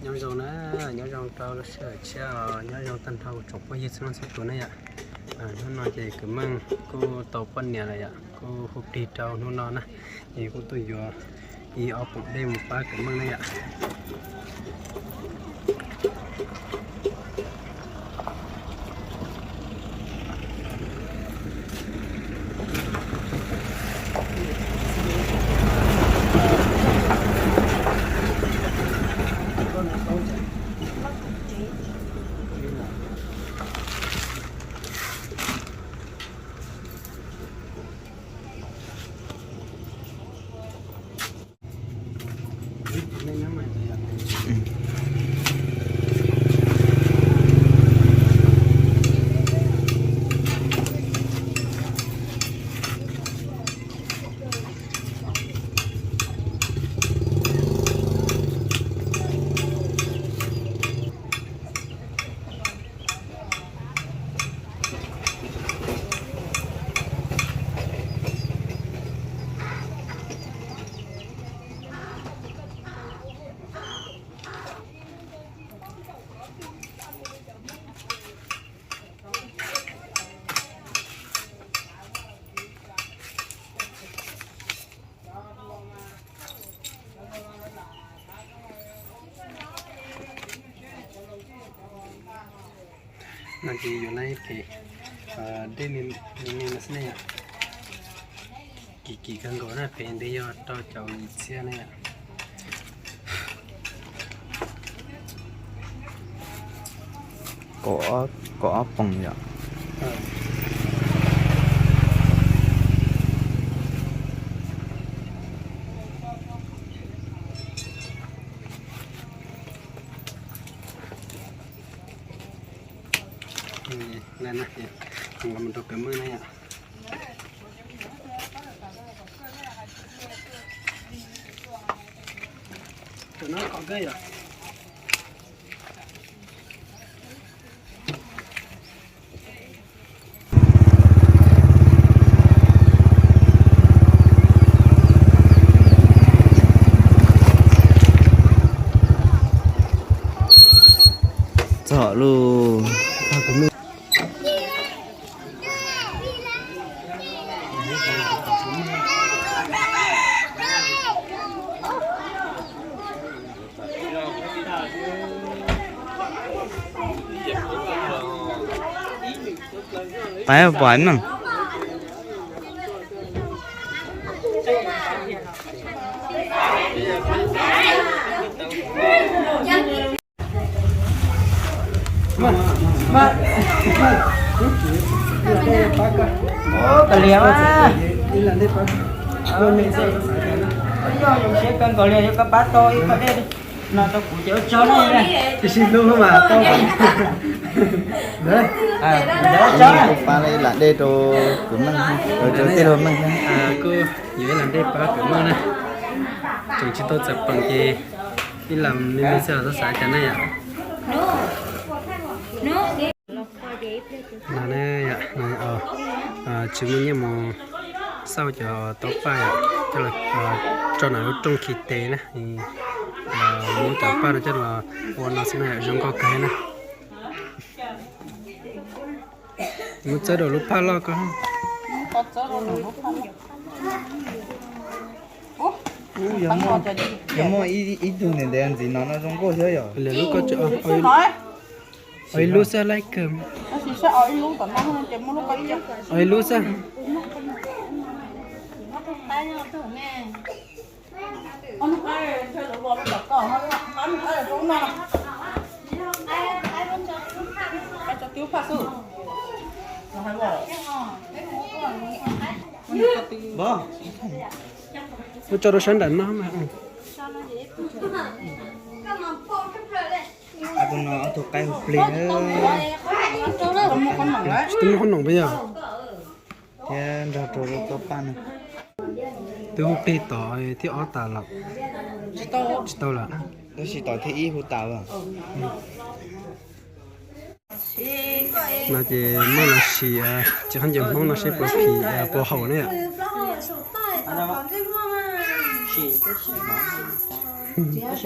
Nyob zoo na, nyob zoo rau lub sij hawm tshiab, nyob zoo tag nrho tsoom phooj ywg txhua leej txhua tus na yom. Hnub no ces Kwv Meej kuj tau poj niam lawm yom, kuj hu plig rau hnub no na, es kuj tuaj yuav ib ob poom dej mus pab Kwv Meej na yom. No ces yuav na pem dej me me no xwb ne yom. Kim kim kawg nkaus na, pem ntawd yog rau caum yim txhiab ne yom. Kaum ob poom yom. Los mus rau Kwv Meej na yom. Txog lub Pais pais na. Kaus liam, yog yus siab kawg nkaus li, yog koj pab tau ib pob dej no rau kuv ces ua tsaug na. Tsis sib hlub mas tau. Pab ib lam dej rau Kwv Meej, rau tij laug Meej. Kuj yuav ib lam dej pab Kwv Meej na. Tseem tsis tau txais peem ces ib lam me me xwb los txhob xav cas na yom. No ne, tsis muaj nyiaj mus xauj cov tau paj yom, coj los tso nram lub rooj khi tes na. Muab cov paj no coj los ua no xwb na, zoo nkauj kawg na. Mus txawb rau lub phaj loj ko. Yog muaj ib tug ntev ntev ntxiv no no zoo nkauj thiab yom. Lwm lub ko, ib lub xwb laib kawg. Ib lub xwb. Ua tso rau sab nram no mas. Tus no ob tug qaib hu plig na. Tsis tau muaj qhob noom puas yog? Thiab nrog rau lub tau paj no. Twb hu plig tom thib ob tas lawm. Tsis tau lawm. Tab sis tom thib ib hu tas lawm. No ces muab los sim txiv khaub ncaws Hmoob no seb puas phim puas haum ne yom. Tsis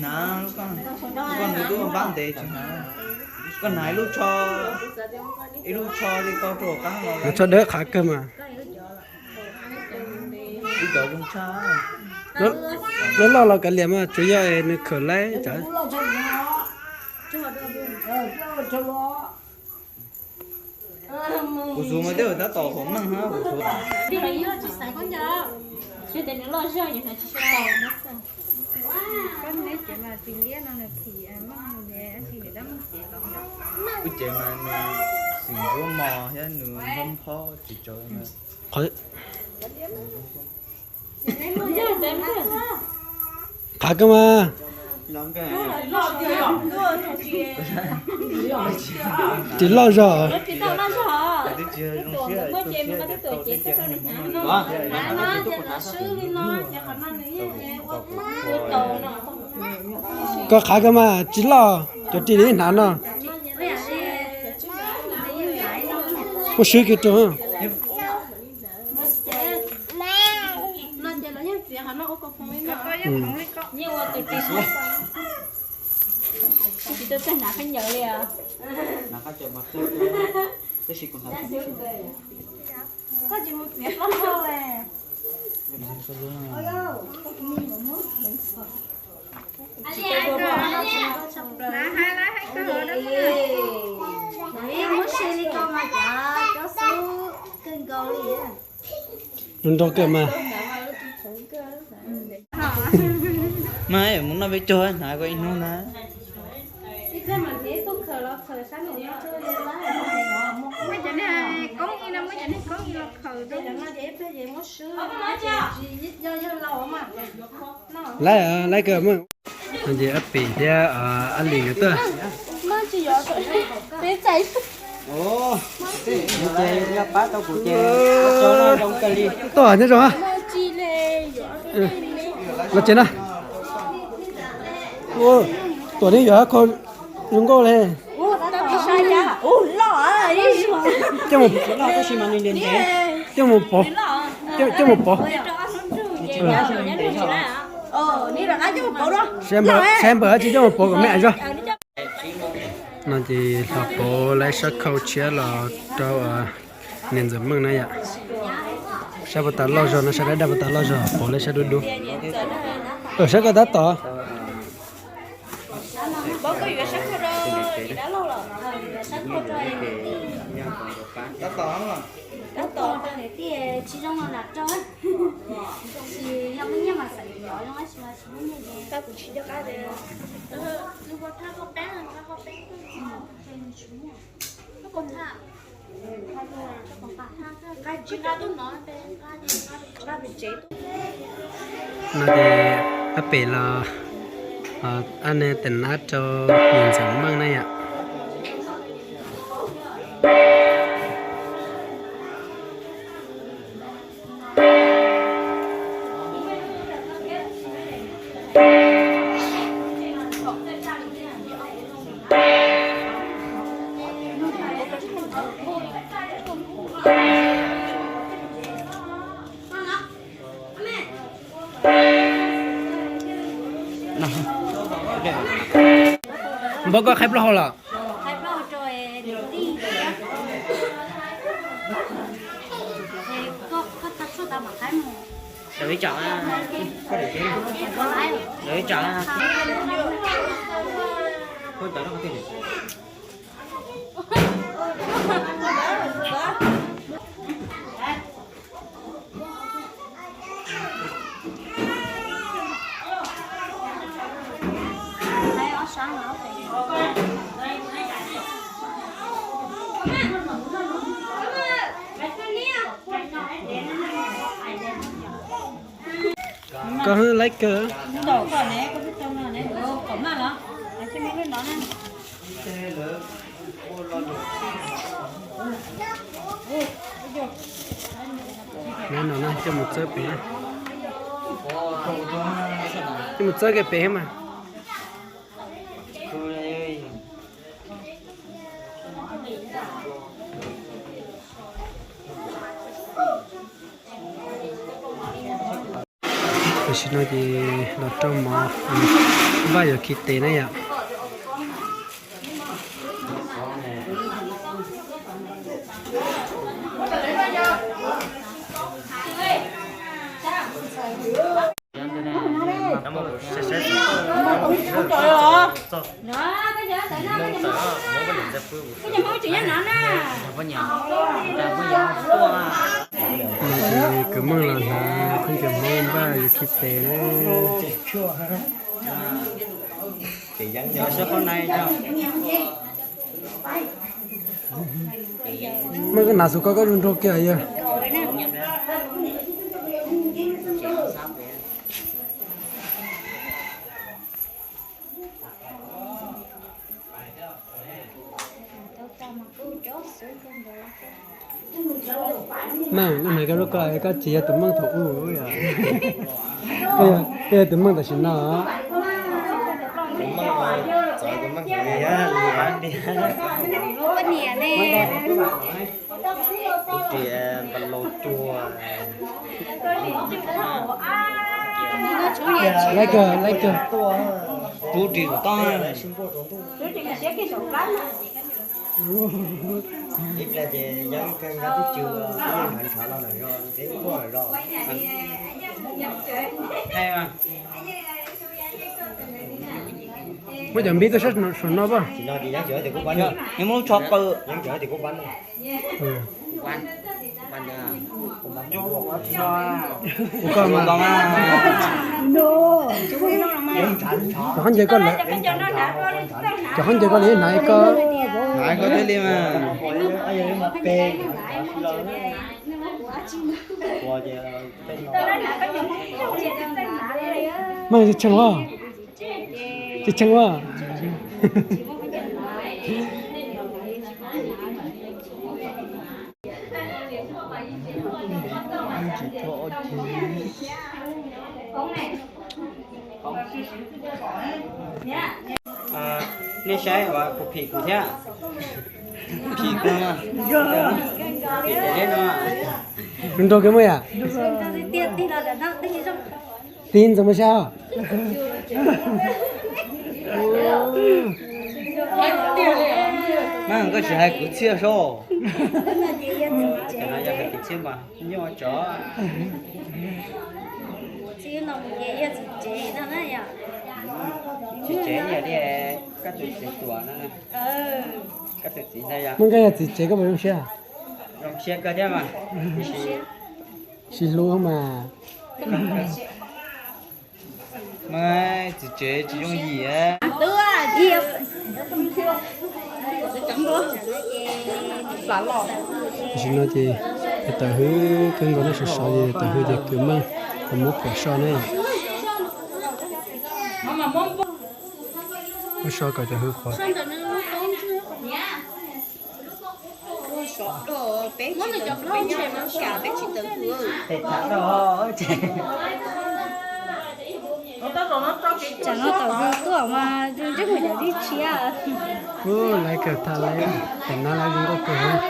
hnav, koj nws twb npab ntev tsis hnav. Koj hnav ib lub tsho, ib lub tsho li ko rau qab no. Tsho dawb qhav kawg mas. Ib cov zoo tshaj. Loj loj los kav liam mas tsuas yog es nws khawm laib tsam. Kuv xub mas tej tab tom hom meej hab kuv xub. Wb cev mas nws xim ntsuab mos thiab nws nphob nphob tsis tsaus. Qhav kawg mas. Tsis loj zog. Koj qhav kawg mas tsis loj, cov ris li hnav no. Muab swb kiag rau. Muab se li ko mas cov cov xub kawg nkaus li. Nrog kawg mas. Mas mus noj peb caug hnav koj ib hnub na. Laib, laib kawg mas. No ces ab pem thiab ab lis nkawd tuaj. Tuaj nyob zoo. Los tsev na. Tuam ne yuav khau zoo nkauj li. Coj mus pov, coj mus pov. Saib npawg, saib npawg tsis coj mus pov kom me zog. No ces hlo pauv laib sab khau tshiab los rau niam ntxawm Meej na yom. Sab puas tas loj zog no, sab dab dab puas tas loj zog, pauv laib sab dub dub. Saib koj tab tom. No ces ab pem los ab ne tes nab rau niam ntxawm Meej na yom. Npawg koj qhaib plaub hau los? Koj laib kawg. Neb no na, coj mus txawb pem na. Coj mus txawb kiag pem thiab mas. Tam sim no ces los rau mov, npaj yuav khi tes na yom. Kwv Meej los hnav khaub ncaws Hmoob npaj yuav khi tes na. Meej, koj hnav xus ko koj zoo nraug kiag yog. Meej, lub hnav koj lub ko, koj tsis yog tus Meej thaum ub yom. Koj yog tus Meej tam sim no. Laiv kawg, laiv kawg. Muab cov npib tuaj saib saum no pab. Muab lub tsho qw. Ua koj mas. Cov khaub ncaws koj lawm. Cov khaub ncaws koj li hnav koj. Hnav koj thiaj li mas. Mas tsis tsheej ua, tsis tsheej ua. Nej saib, kuv phim kuv thiab. Phim kuv no. Zoo nraug kawg muaj yam. Tig ntxeev mus saib. Mas koj tsis hais kwv txhiaj seb. Cov no yog hais kwv txhiaj mas nyuaj tsawv. Txiv tsev yog li koj tus txiv tuam no, koj tus txiv ntag yog. Muaj nkaj yog txiv tsev koj puas zoo siab? Zoo siab kawg thiab mas. Sib hlub mas. Mas txiv tsev tsis yooj yim. Tam sim no ces tawm hwv kawg nkaus na, sov sov ces tawm hwv ces kwv Meej los muab qhuav so na. Muab so kom tawm hwv qhuav. Tsam no tawm hwv tuaj mas zoo ntsej muag cov dib tshiab. Ub, laiv kawg tag laiv, tam no laiv zoo nkauj kawg.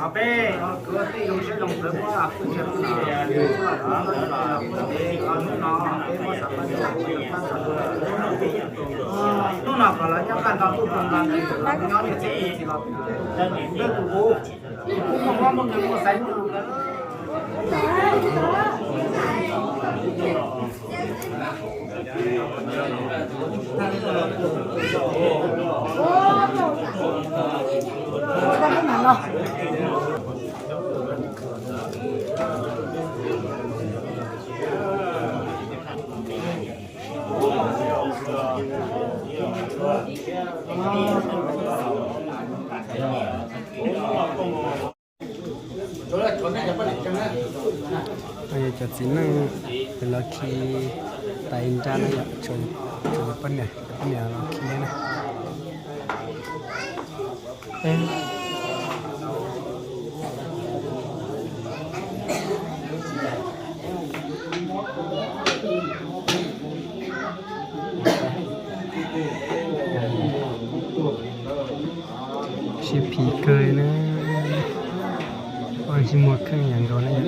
Peb kwv tij zoo siab zoo txawv muab kuj cia hnub no peb muab xav pab hnub no kom lawv nyob kaj ntog ntuj nyoog nto nyob niam txiv txiv los tus ub tus ub muaj mob muaj nkeeg muaj xaiv muaj lus ntawd. Cov txiv neej los khi tais nra no yom, tsuas yog poj niam, cov poj niam los khi na. Siab phim kawg na, ua tsis muaj kheej yam nkaus na yom.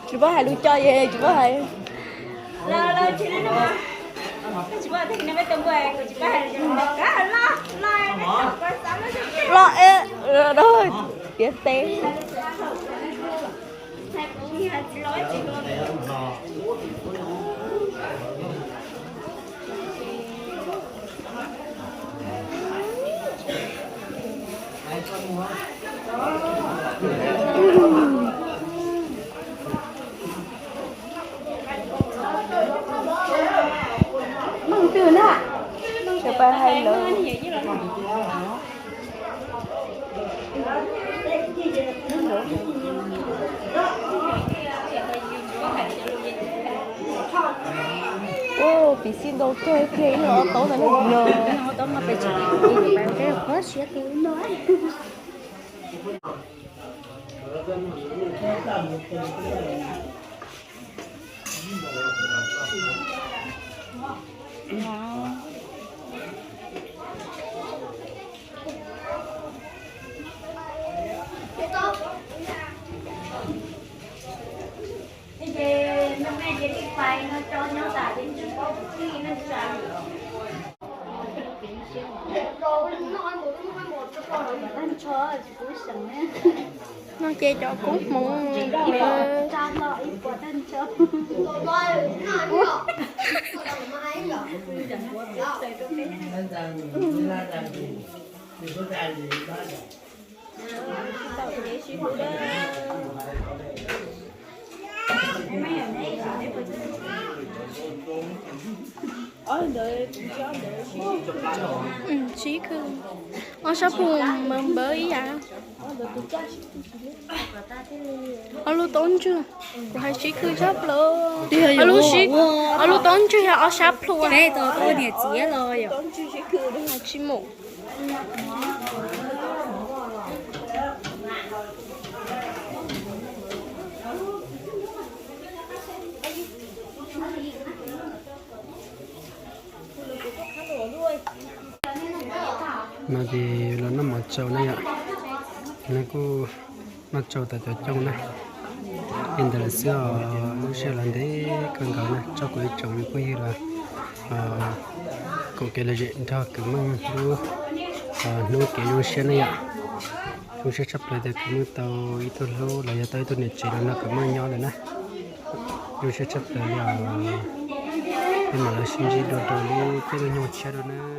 Tsis paub hais lus coj es tsis paub hais. Los es, tiav teb. Mej twg na? Sawv pais hais lawv. Ua, piv xij ntau kawg, ib pliag ib ob taub ntawd na. No ces cov koob hmoov ib puas. Sib khw, ob sab plhu npawv ib yam. Ob lub taub ntswg, kuv hais sib khw tshaj plaws. Ob lub, ob lub taub ntswg yog ob sab plhu. Tsis mus. No ces los noj mov tsau na yom. No kuj noj tsau tas cov coob na. Li ntawd lawm xwb os, lub sij hawm los ntev kawg nkaus na, tsob kuv ib tsoom phooj ywg los koom kev lom zem nrog Kwv Meej lub hnub kev zoo siab na yom. Zoo siab tshaj plaws tias Kwv Meej tau ib tug hlub los yog tau ib tug niam tsev los nrog Kwv Meej nyob lawm na. Zoo siab tshaj plaws li os. Peb mam los sib ntsib dua rau lub caij lub nyoog tshiab dua nawb.